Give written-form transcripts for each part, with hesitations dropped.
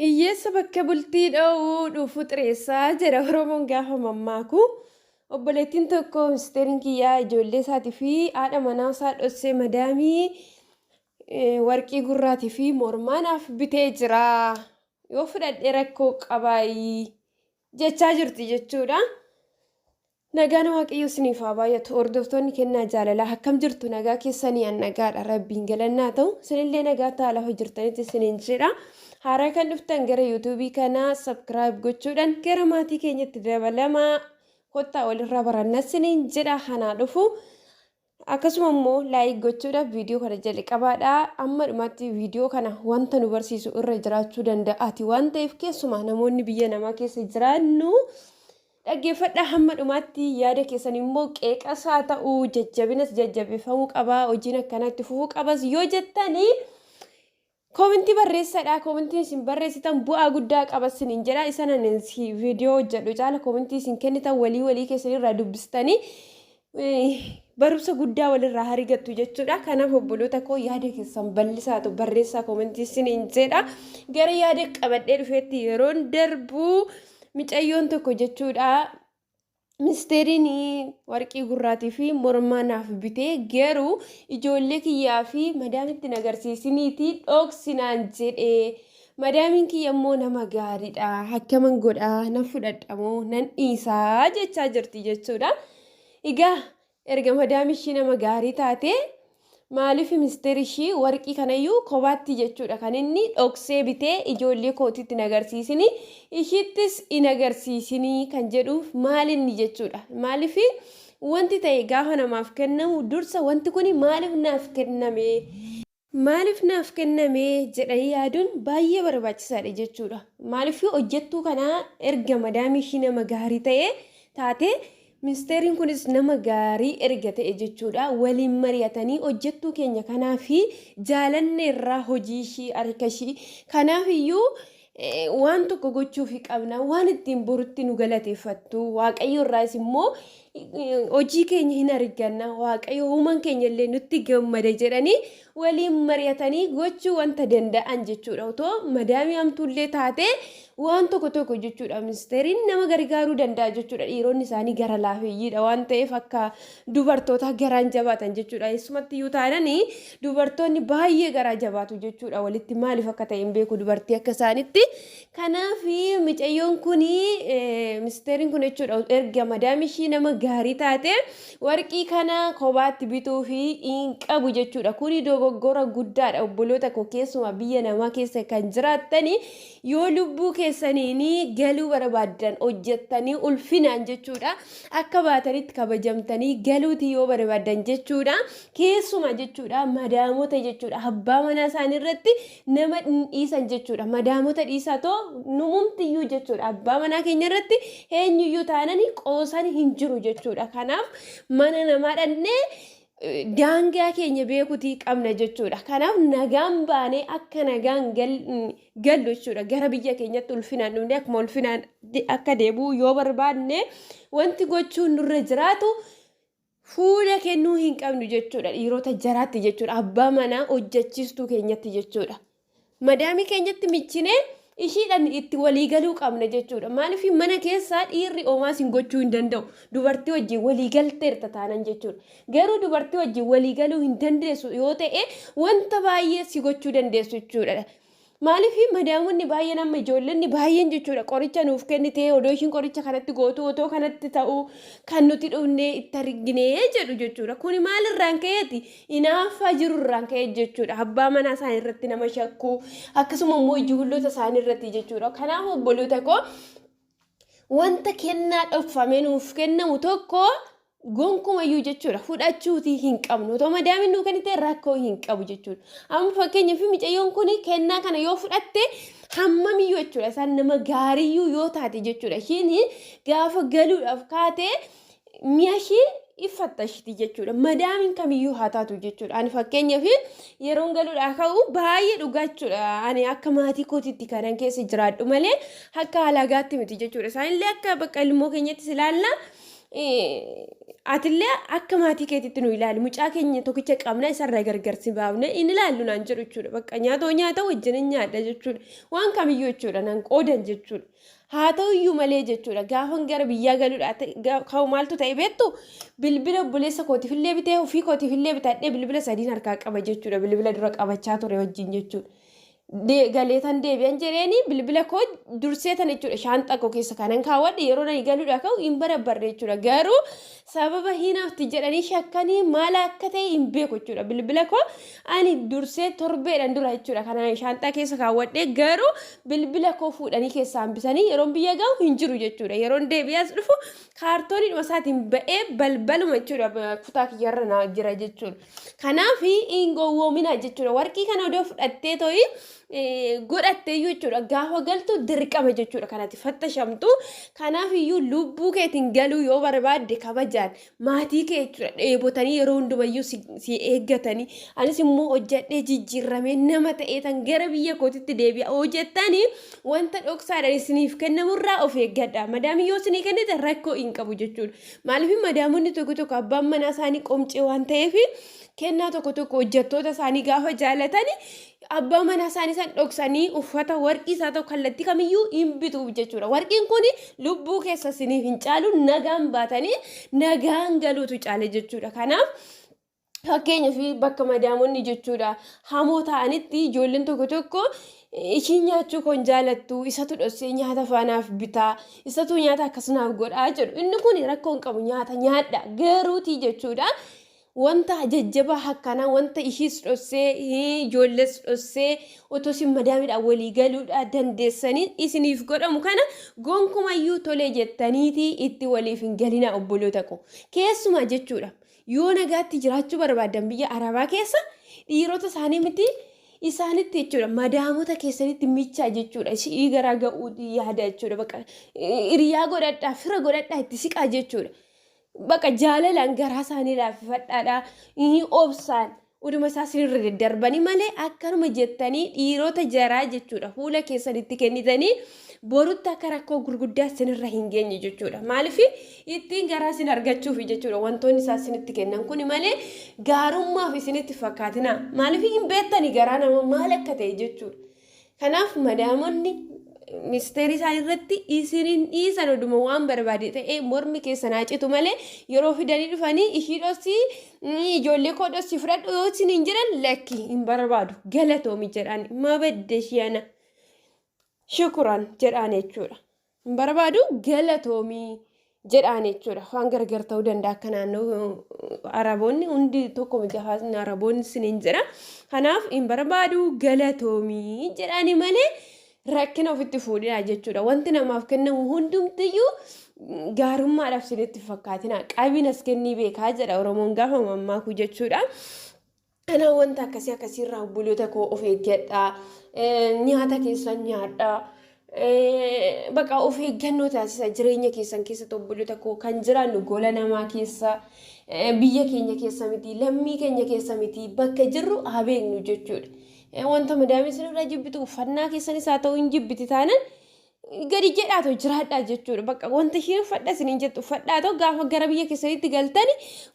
Hiyyeessa bakka bultii dhoowwu dhufu xireessaa jedha Oromoon gaafa mammaaku. Obboleettiin tokko ministeeriin kiyyaa ijoollee isaatii fi haadha manaa isaa dhossee madaamii warqii gurraatii fi mormaa naaf bitee jira. Yoo fudhadhe rakkoo qabaayii jechaa jirti jechuudha. Nagaan Waaqayyoo isiniif haa baay'atu. Hordoftoonni kennaa jaalalaa akkam jirtu? Nagaa keessanii? An nagaadha. Rabbiin galannaa ta'u. Isinillee nagaa ta'a lafa jirtanitti isiniin jedha. Haaraa kan dhuftan gara yuutuubii kanaa sabkiraayib gochuudhaan gara maatii keenyatti dabalamaa kottaa walirraa baranna isiniin jedha hanaa dhufu. Akkasuma immoo laayik gochuudhaaf viidiyoo kana jalqabaadha. Amma dhumaatti viidiyoo kana wanta nu barsiisu irra jiraachuu danda'aati waan ta'eef keessumaa namoonni biyya namaa keessa jiraannu dhaggeeffadhaa hamma dhumaatti yaada keessan immoo qeeqas haa ta'u jajjabinas jajjabeeffamuu qabaa hojiin akkanaa itti fufuu qabas yoo jettanii Koomentii barreessadha. Koomentiin isin barreessitan bu'aa guddaa qaba isiniin jedha. Isa nan viidiyoo hojjedhu caala koomentii isin kennitan walii walii keessan irraa dubbistanii barumsa guddaa walirraa argattu jechuudha. Kanaaf obboloota koo yaada keessan bal'isaatu barreessaa koomentii isiniin jedha. Gara yaada qabadhee dhufeetti yeroon darbu micayyoon tokko jechuudha. Ministeeriin warqii gurraatii fi mormaa naaf bitee garuu ijoollee kiyyaa fi madaamitti hin agarsiisiniitii dhoksi naan jedhee madaamiin kiyya immoo nama gaariidha akkaman godhaa nan fudhadha moo nan dhiisaa jechaa jirti jechuudha. Egaa Erga madaami ishii nama gaarii taate maaliif mister ishii warqii kanayyuu kobaatti jechuudha kan inni dhoksee bitee ijoollee kootitti hin agarsiisini ishiittis hin agarsiisini kan jedhuuf maalinni jechuudha. Maaliif wanti ta'e gaafa namaaf kennamu dursa wanti kuni maaliif naaf kenname? Maaliif naaf kenname jedhanii yaaduun baay'ee barbaachisaadha jechuudha. Maaliif hojjettuu kanaa erga madaamii ishii nama gaarii ta'e taate ministeeriin kunis nama gaarii erga ta'e jechuudha. Waliin mari'atanii hojjettuu keenya kanaa fi jaalanneerraa hojii ishii harka ishii kanaaf iyyuu waan tokko gochuufi qabna waan ittiin borutti nu galateeffattu waaqayyo irraas immoo hojii keenya hin arganna waaqayyo uumaan keenya illee nutti gammada jedhanii waliin mari'atanii gochuu wanta danda'an jechuudha otoo madaamii hamtuullee taate waan tokko tokko jechuudha ministeeriin nama gargaaruu danda'a jechuudha dhiironni isaanii gara laafeeyyiidha waan ta'eef akka dubartoota garaan jabaatan jechuudha eessumatti iyyuu taananii Dubartoonni baay'ee garaa jabaatu jechuudha walitti maaliif akka ta'e hin beeku dubartii akka isaanitti. Kanaaf micayyoon kun misteeriin kun jechuudha erga madaami ishii nama gaarii taate warqii kana kophaatti bituu fi hin qabu jechuudha. Kuni dogoggora guddaadha obboloota koo keessumaa biyya namaa keessa kan jiraattani yoo lubbuu keessaniin galuu barbaaddan hojjettanii ulfinaan jechuudha akka baatanitti kabajamtanii galuuti yoo barbaaddan jechuudha. Keessumaa jechuudha madaamota jechuudha abbaa manaa isaanii irratti nama hin dhiisan jechuudha. Madaamota dhiisaa too numumtiyyuu jechuudha abbaa manaa keenya irratti eenyuyyuu taanani qoosan hin jiru jechuudha. Kanaaf mana namaa dhannee daangaa keenya beekutii qabna jechuudha. Kanaaf nagaan baanee akka nagaan gallu jechuudha. Gara biyya keenyatti ulfinaan dhufnee akkuma ulfinaan akka deebi'u yoo barbaadne wanti gochuun nurra jiraatu fuula kennuu hin qabnu jechuudha dhiirota jaraatti jechuudha abbaa manaa hojjechiistuu keenyatti jechuudha madaamii keenyatti michinee ishiidhaan itti walii galuu qabna jechuudha maaliif mana keessaa dhiirri omaas hin gochuu hin danda'u dubartii wajjin walii galteerta taanan jechuudha garuu dubartii wajjin walii galuu hin dandeessu yoo ta'e wanta baay'ee si gochuu dandeessu jechuudha Maaliif madaamonni baay'een amma ijoollonni baay'een jechuudha qoricha nuuf kennitee odoo ishiin qoricha kanatti gootu otoo kanatti ta'u kan nuti dhufnee itti arginee jedhu jechuudha. Kuni maalirraan ka'eeti? Inaaffaa jirurraan ka'e jechuudha. Abbaa manaa isaanii irratti nama shakkuu akkasuma immoo ijoollota isaanii irratti jechuudha. Kanaaf obboloota koo wanta kennaa dhokfamee nuuf kennamu tokko gonkumayyuu jechuudha fudhachuutii hin qabnu. Otoo madaamiin nuu kennite rakkoo hin qabu jechuudha. Amma fakkeenyaaf micayyoon kun kennaa kana yoo fudhatte hammamiyyuu jechuudha isaan nama gaariiyyuu yoo taate jechuudha. Ishiin gaafa galuudhaaf kaate mi'a ishii iffattashiti jechuudha. Madaamiin kamiyyuu haa taatu jechuudha. Ani fakkeenyaaf yeroon galuudhaa ka'u baay'ee dhugaa jechuudha. Ani akka maatii kootiitti kanan keessa jiraadhu malee akka alagaatti miti jechuudha. Isaanillee akka bakka ilmoo keenyattis ilaalla. Atillee akka maatii keetitti nu ilaali. Mucaa keenya tokkicha qabna isarraa gargar si baafne hin ilaallu naan jedhu jechuudha. Bakka nyaata nyaata wajjin hin nyaadha jechuudha. Waan kamiyyuu jechuudha nan qoodan jechuudha. Haa ta'u iyyuu malee jechuudha gaafan gara biyyaa galuudha ka'u maaltu ta'e beektu bilbila obboleessa kootiifillee bitee ofii kootiifillee bitadhee bilbila sadiin harkaa qaba jechuudha. Bilbila dura qabachaa ture wajjin jechuudha. Galee tan deebi'an jedheeni bilbila koo dursee tan jechuudha shaanxaa koo keessa kanan kaawwadhe yeroo nani galuudha ka'u hin barabbarre jechuudha. Garuu sababa hinaafti jedhanii shakkanii maal akka ta'e hin beeku jechuudha. Bilbila koo ani dursee torbeedhaan dura jechuudha kana shaanxaa keessa kaawwadhe garuu bilbila koo fuudhanii keessaa hambisanii yeroon biyya gahu hin jiru jechuudha. Yeroon deebi'ee as dhufu kaartooniidhuma isaatiin ba'ee balbaluma jechuudha kutaa kiyyarra naa jira jechuudha. Kanaaf hin gowwoominaa jechuudha. Warqii kana odoo fudhattee to'i godhattee iyyuu jechuudha. Gaafa galtu dirqama jechuudha kanatti fattashamtu. Kanaaf iyyuu lubbuu keetiin galuu yoo barbaadde kabajaan maatii kee jechuudha dheebotanii yeroo hundumayyuu si eeggatanii anis immoo hojjadhee jijjiirramee nama ta'ee tan gara biyya kootitti deebi'a hojjettanii wanta dhoksaadhaan isiniif kennamurraa of eeggadha. Madaamii yoo isinii kennite rakkoo hin qabu jechuudha. Maaliif madaamonni tokko tokko abbaan manaa isaanii qomcee waan ta'eef kennaa tokko tokko hojjettoota isaanii gaafa jaalatani abbaa manaa isaanii san dhoksanii uffata warqii isaa ta'u kallattii kamiyyuu hin bituuf jechuudha. Warqiin kun lubbuu keessa isiniif hin caalu nagaan baatanii nagaan galuutu caale jechuudha. Kanaaf fakkeenyaaf bakka madaamonni jechuudha hamoo ta'anitti ijoolleen tokko tokko ishiin nyaachuu kon jaalattu isatu dhossee nyaata faanaaf bitaa isatu nyaata akkasumaaf godhaa jedhu inni kun rakkoo hin qabu nyaata nyaadha garuutii jechuudha. Wanta jajjabaa akkanaa wanta ishiis dhossee ijoollees dhossee otoo isin madaamiidhaan walii galuudha dandeessanii isiniif godhamu kana gonkumayyuu tolee jettaniitii itti waliif hin galinaa obboloota koo keessumaa jechuudha. Yoo nagaatti jiraachuu barbaadan biyya Arabaa keessa dhiirota isaanii miti isaanitti jechuudha madaamota keessanitti michaa jechuudha ishii garaa ga'uu yaada jechuudha bakka hiriyaa godhadhaa fira godhadhaa itti siqaa jechuudha bakka jaalalaan garaa isaanii laaffifadhaadha obsaan Uduma isaa isinirra daddarbanii malee akkanuma jettanii dhiirota jaraa jechuudha fuula keessanitti kennitanii borutti akka rakkoo gurguddaa isinirra hin geenye jechuudha. Maaliif ittiin garaa isin argachuuf jechuudha wantoonni isaa isinitti kennan kuni malee gaarummaaf isinitti fakkaatina. Maaliif hin beektani garaa nama maal akka ta'e jechuudha. Kanaaf madaamonni misteerii isaan irratti isin hin dhiisan oduma waan barbaade ta'ee mormi keessan haa citu malee yeroo fidanii dhufanii ishii dhossii ijoollee koo dhossii fudhadhu yoo isin hin jedhan lakki hin barbaadu galatoomi jedhaan mabadde ishii ana shukuran jedhaan jechuudha. Hin barbaadu galatoomi jedhaan jechuudha. Afaan gargar ta'uu danda'a akka naannoo Araboonni hundi tokko miti afaan Araboonni isiniin jedha. Kanaaf hin barbaadu galatoomi jedhaani malee rakkina ofitti fuudhinaa jechuudha. Wanti namaaf kennamu hundumtiyyuu gaarummaadhaaf isinitti fakkaatina. Qabiin as kennii beekaa jedha Oromoon gaafa mammaaku jechuudha. Kanaaf wanta akkasii akkasiirraa obboloota koo of eeggadhaa. Nyaata keessan nyaadhaa. Bakka of eeggannoo taasisa jireenya keessan keessatti obboloota koo kan jiraannu gola namaa keessa biyya keenya keessa miti lammii keenya keessa miti bakka jirru haa beeknu jechuudha. Wanta madaamii isinirraa jibbitu uffannaa keessanis haa ta'u hin jibbiti taanan gadi jedhaatoo jiraadhaa jechuudha. Bakka wanta isheen uffadha isiniin jettu uffadhaatoo gaafa gara biyya keessanitti galtani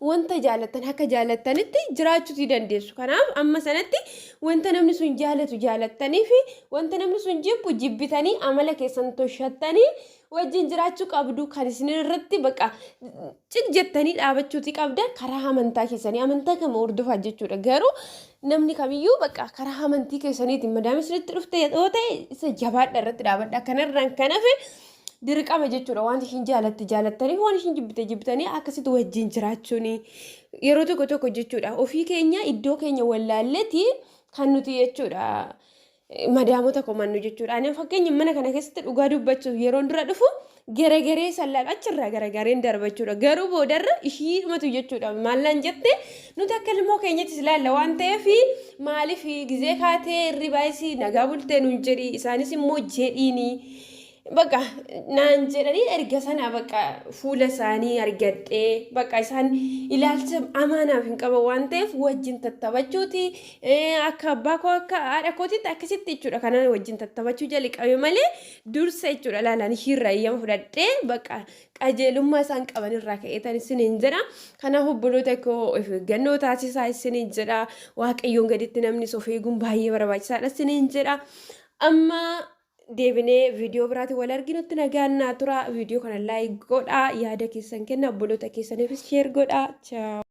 wanta jaalattan akka jaalattanitti jiraachuutii dandeessu. Kanaaf amma sanatti wanta namni sun jaalatu jaalattanii fi wanta namni sun jibbu jibbitanii amala keessan toshattanii wajjin jiraachuu qabdu kan isin irratti bakka cig jettanii dhaabachuutii qabdan karaa amantaa keessanii amantaa kama hordofaa jechuudha. Garuu namni kamiyyuu bakka karaa amantii keessaniitiin madaamii isinitti dhufte yoo ta'e isa jabaadha irratti dhaabadha. Kanarraan kan hafe dirqama jechuudha. Waan ishiin jaalatte jaalattanii waan ishiin jibbite jibbitanii akkasitti wajjin jiraachuun yeroo tokko tokko jechuudha. Ofii keenya iddoo keenya wallaalleeti kan nuti jechuudha. Madaamota komannu jechuudha. Ani fakkeenya mana kana keessatti dhugaa dubbachuuf yeroon dura dhufu garagaree sallaan achirraa garagareen darba jechuudha. Garuu boodarra ishiidhumatu jechuudha. Maallaan jette nuti akka ilmoo keenyattis ilaalla waan ta'eef maaliif gizee kaatee hirribaayis nagaa bultee nuun jedhi isaanis immoo jedhiini. Bakka naan jedhanii erga sana bakka fuula isaanii argadhee bakka isaan ilaalcha amaanaaf hin qaban waan ta'eef wajjin tattaphachuuti akka abbaa koo akka haadha kootitti akkasitti jechuudha. Kanaan wajjin tattaphachuu jalqabe malee dursa jechuudha laalaan ishiirraa eeyyama fudhadhee bakka qajeelummaa isaan qaban irraa ka'eetan isiniin jedha. Kanaaf obboloota koo of eeggannoo taasisaa isiniin jedha. Waaqayyoon gaditti namni of eeguun baay'ee barbaachisaadha isiniin jedha. Amma deebinee viidiyoo biraatiin wal arginutti nagaan naa tura. Viidiyoo kana like godhaa, yaada keessan kenna, obboloota keessaniifis share godhaa. Ciao.